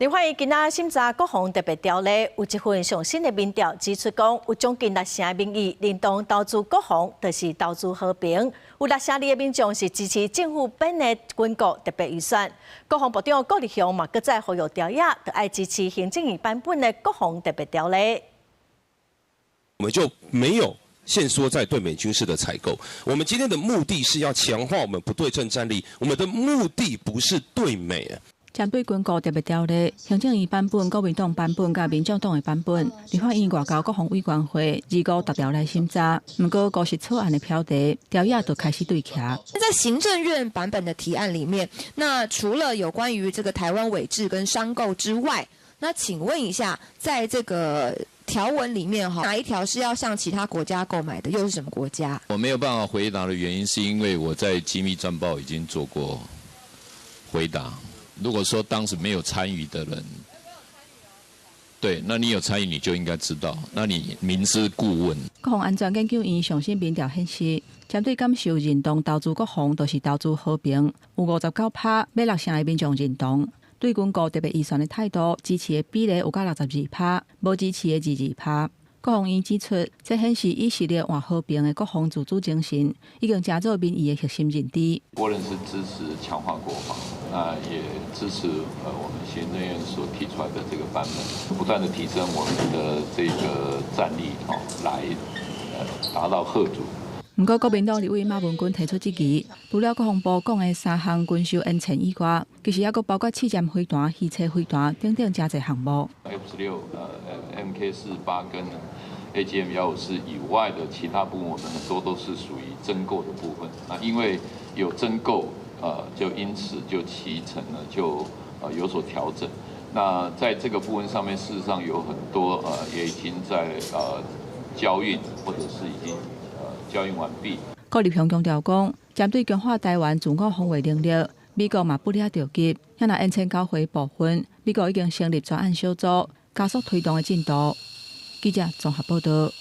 立法院今仔審查國防特別條例，有一份上新的民調指出，講有將近六成民意認同投資國防，就是投資和平。有62%的民眾是支持政府編的軍購特別預算。國防部長郭立雄嘛，閣再呼籲朝野，著愛支持行政院版本的國防特別條例。我們就沒有限縮在對美軍事的採購。我們今天的目的是要強化我們不對稱戰力，我們的目的不是對美。針對軍購特別條例，行政院版本、國民黨版本佮民眾黨的版本，立法院外交國防委員會二五逐條來審查。毋過五十草案的標題，朝野就開始對徛。在行政院版本的提案裡面，那除了有關於這個台灣委製跟商購之外，那請問一下，在這個條文裡面哈，哪一條是要向其他國家購買的？又是什麼國家？我沒有辦法回答的原因，是因為我在機密專報已經做過回答。如果說當時沒有參與的人，對，那你有參與你就應該知道，那你明知故問。國防安全研究院上新民調顯示，針對感受認同投資國防，就是投資和平，有59趴欲六成的民眾認同。對軍購特別預算的態度，支持的比例有到62趴，無支持的22趴。國防院指出，這顯示以實力換和平的國防自主精神，已經成做民意的核心認知。國人是支持強化國防，那也支持我們行政院所提出來的這個版本，不斷的提升我們的這個戰力，哦，來達到嚇阻。毋過，國民黨立委馬文君提出質疑，除了國防部講的三項軍售延前以外，其實猶閣包括刺針飛彈、魚叉飛彈等等誠濟項目。 F-16、MK-48跟 AGM-154以外的其他部分，我們很多都是屬於增購的部分。那因為有增購，就因此就期程呢就有所調整。那在這個部分上面，事實上有很多也已經在交運，或者是已經交運完畢。郭立雄強調講，針對強化台灣自我防衛能力，美國嘛不了著急。遐若延前交貨部分，美國已經成立專案小組，加速推動的進度。記者綜合報道。